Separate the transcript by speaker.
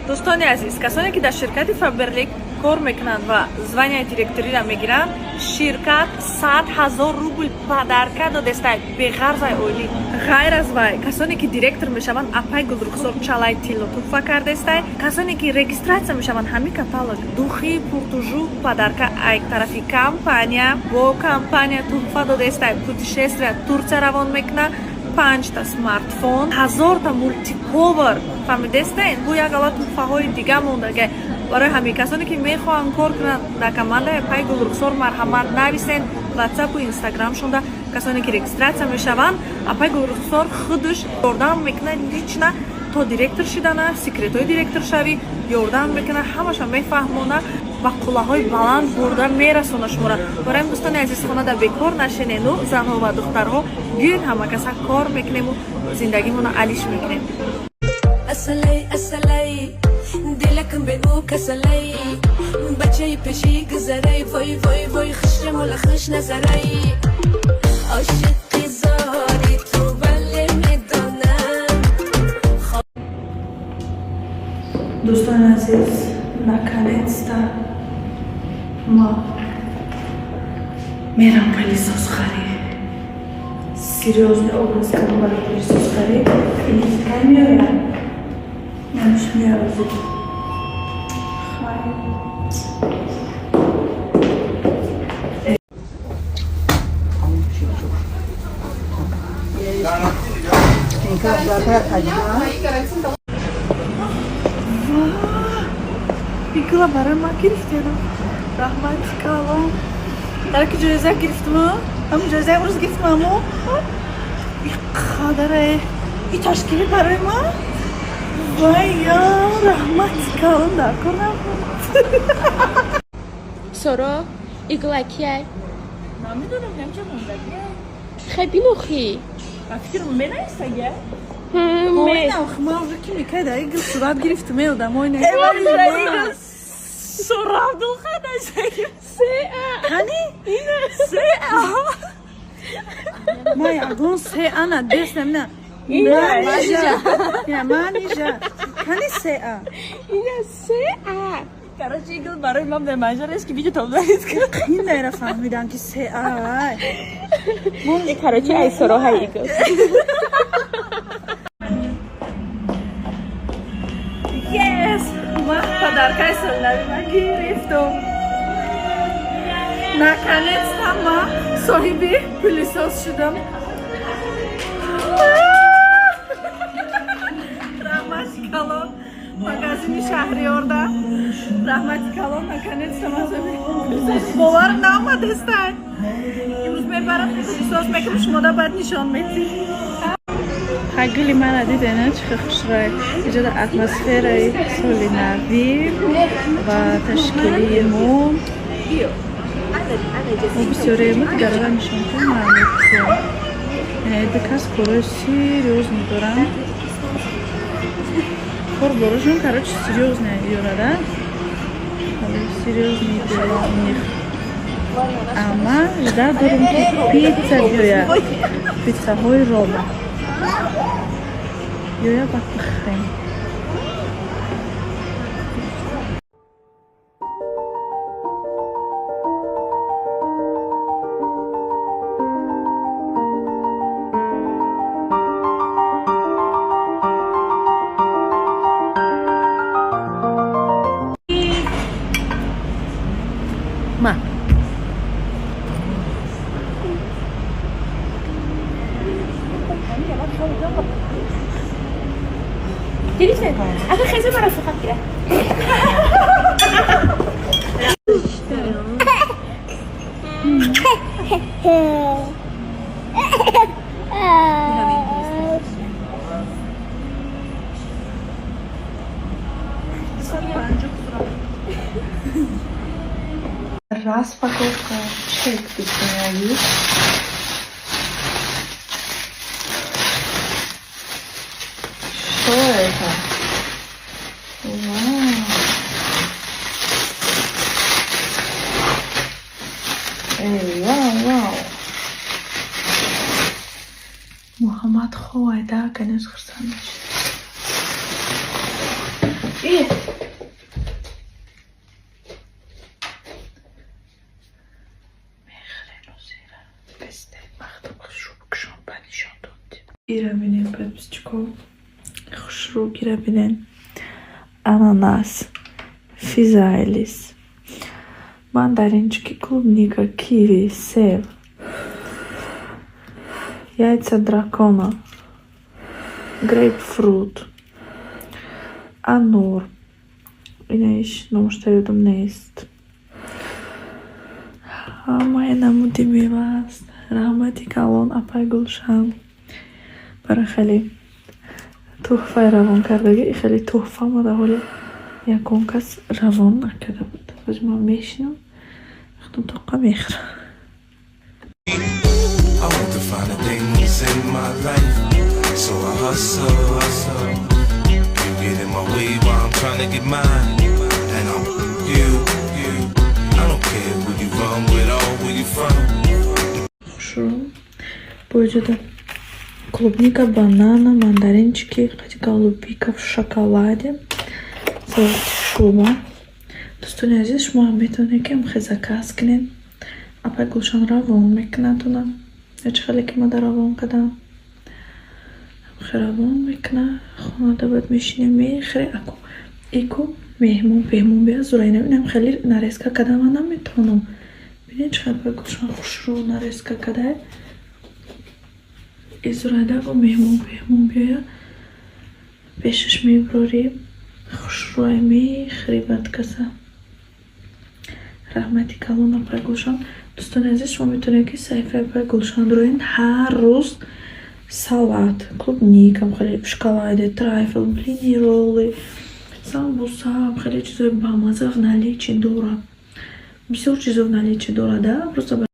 Speaker 1: Дӯстони азиз, касоне ки дар ширкати Фаберлик кор мекунанд ва звания директориро мегиранд, ширкат 100 000 рубл подарка додестай, беғарзай оилӣ. Ғайр аз вай, касоне ки директор мешаванд, апай Гулрухсор чалай тилло туҳфа кардестай. Касоне ки регистрация мешаванд, ҳамин каталог, духи пуртужу подарка ай тарафи компания бо компания туҳфа додестай. Путешествия Турция равон мекунад, панҷта смартфон, 1000-та мультиповар. Фаҳмидестен? Бу як ала туҳфаҳои дига мондага. Барои ҳамин, касоне ки мехоҳанд кор кунанд дар командаи апай Гулрухсор, марҳамат, нависен Ватсапу Инстаграмшонда. Касоне ки регистрация мешаванд, апай Гулрухсор худаш ёрдам мекунад лично то директор шидана, секретҳои директоршавӣ ёрдам мекунад, ҳамаша мефаҳмона ва қуллаҳои баланд бурда мерасона шуморо. Барои ҳамин, дӯстони азиз, хонада бекор нашинену, занҳо ва духтарҳо, биёед, ҳама каса кор мекунему, зиндагимонро алиш мекунем.
Speaker 2: Асалай, асалай, дилакам бе ӯ касалай, бачаи пеши гузарай, вой, вой, вой, хушрамола, хуш назарай, ошиқи зори ту, вале медонам.
Speaker 1: Дӯстони азиз, наконец-то ма мерам пылесосхарӣ. Серьёзный образ кардам барои пылесосхарӣ. Кай меояд? Намиш меояд. Хай. Игла барои ман гирифтену. Раҳмати калон. Дар ки ҷоиза гирифтму? Ҳам ҷоиза имрӯз гирифтмаму? И қадаре. И ташкили барои ман? Вай, ё, раҳмати калон, дар кор набуд.
Speaker 3: Соро, игла кияй?
Speaker 4: Намедонам, намча мондагия.
Speaker 3: Хай, бинохӣ.
Speaker 4: Ба фикрам, менависагия.
Speaker 1: Ман уже ки мекайда игл сурат гирифтум, э, одамои не.
Speaker 4: Соро Абдулхай нависаги.
Speaker 3: Се а.
Speaker 1: Кани?
Speaker 4: Се а.
Speaker 1: Ма ягон се а надестам, на.
Speaker 3: Ина.
Speaker 1: Я манижа. Кани се а?
Speaker 3: Ина се а.
Speaker 4: Короче, игл барои ман беманжар аст, ки видео тобларид.
Speaker 1: Ин дайра фаҳмидам, ки се а.
Speaker 3: Короче, ай Соро ҳай игл.
Speaker 1: Yes! Ман подаркаи соли нави гирифтум. Наконец-то ма соҳиби пылесос шудам. Раҳмати калон, магазини Шаҳриёрда. Раҳмати калон, наконец-то ма соҳиби пылесос. Бовар наомадестай. Имрӯз мебарам, пылесос мекунам, шумода баъд нишон медиҳем. Гули мана дидена, чӣ хел хушрӯй. Иҷода атмосфераи соли навӣ ва ташкилии мо. Мо бисёреему, дигарора нишон кун, ду кас корҳои серьёзный доранд. Кор борашон, короче, серьёзный ёрада. Серьёзный дела у них. А ман ждать дорем, ки пицца биёяд. Пиццаҳои Рома. Биёяд, баъд бихӯрем. Ма.
Speaker 3: Гирифтед? Ака, хеза, маро сухан гира.
Speaker 1: Распаковка чек, дӯстони азиз. Что это? Вау! Эй, вау, вау! Муҳаммад ховайда, конечно, хурсанд мешид. Ира бинед, подписчико, хушрӯ гира бинед: ананас, физалис, мандаринчики, клубника, киви, себ, яйца дракона, грейпфрут, анор. Инаиш номашта ёдам нест. Ҳамаи намуди мева аст. Раҳмати калон, апай Гулшан, барои хеле тӯҳфаи равон кардагӣ. Хеле тӯҳфа ма ҳоли ягон кас равон накарда буд. Боз ман мешинам, худам тоқа мехӯрам.
Speaker 5: I want the finer things in my life, so I hustle, hustle. You get in my way while I'm trying to get mine, and I'm you, you. I don't care who you run with or where you from.
Speaker 1: Хушрӯ боиҷода клубника, банана, мандаринчики, голубика в шоколаде, салати шуба. Дӯстони азиз, шумо ҳам метавонед, ки ҳамхел заказ кунед. Апай Гулшан равон мекунад уна. Ё чӣ хеле ки мада равон кардам, ҳамхел равон мекунад. Хонада баъд мешинем, мехӯрем. Аку ику меҳмон пеҳмон биёяд, зура инам хеле нарезка карда ман наметавонам. Бинед, чӣ қадр апай Гулшан хушрӯ нарезка кардае. Изурайда бо меҳмон пеҳмон биёяд, пешаш мебурорӣ, хушрӯай мехӯрӣ баъд каса. Раҳмати калон, апай Гулшан. Дӯстони азиз, шумо метавонед, ки саҳифаи апай Гулшан дуроед. Ҳар рӯз салат, клубника хеле в шоколаде, трайфл, блини, роллы, самбуса, хеле чизои бамаза в наличии дорад. Бисёр чизо в наличии дорад, да, просто.